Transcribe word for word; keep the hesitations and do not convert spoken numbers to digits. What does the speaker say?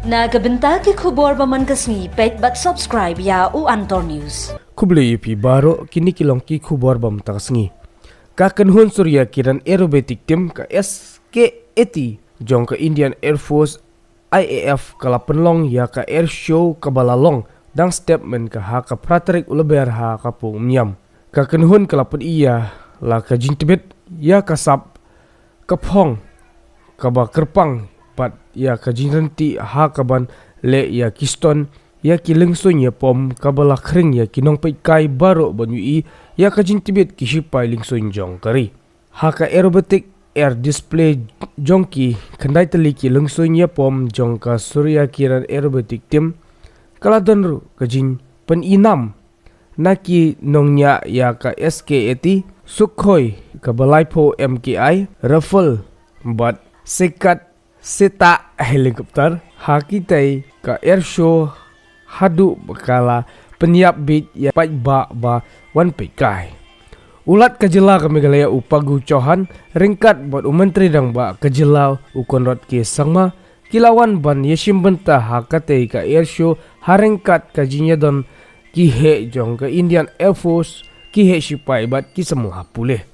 Na ka bynta ki khubor ba man ka sngi, peit bad subscribe ïa u Antor News. Khublei ïa phi baroh, kine ki long ki khubor ba mynta ka sngi. Ka kynhun Surya Kiran Aerobatic Team, ka S K A T, jong ka Indian Air Force, I A F, ka la pynlong ïa ka air show kaba la long dang step mynta ka ha ka phra tarik u Lber ha ka por Umïam. Ka kynhun ka la pyni ïa la ka jingtbit ïa ka sap ka phong kaba kyrpang bad ïa ka jingryntih ha kaban leh ïa ki stunt ïa ki lyngsuin ïapom kaba la khring ïa ki nongpeitkai baroh ban ïohi ïa ka jingtbit ki shipai lyngsuin jong ka ri. Ha ka aerobatic air display jong ki, khyndai tylli ki lyngsuin ïapom jong ka Surya Kiran Aerobatic Team, ka la don ruh ka jingpyni nam na ki nongñiah ïa ka S K A T, Sukhoi kaba laiphew M K I, Rafale bad Sekat Seta helicopter. Ha katei ka air show haduh ba ka la pynïap beit ïa ki paidbah ba wan peitkai. U Lat ka jylla ka Meghalaya u Paggu Chauhan ryngkat bad u Myntri Rangbah ka jylla u Conrad K Sangma ki la wan ban ïashim bynta ha katei ka air show ha ryngkat ka jingïadon ki heh jong ka Indian Air Force, ki heh shipai bad ki samla pule.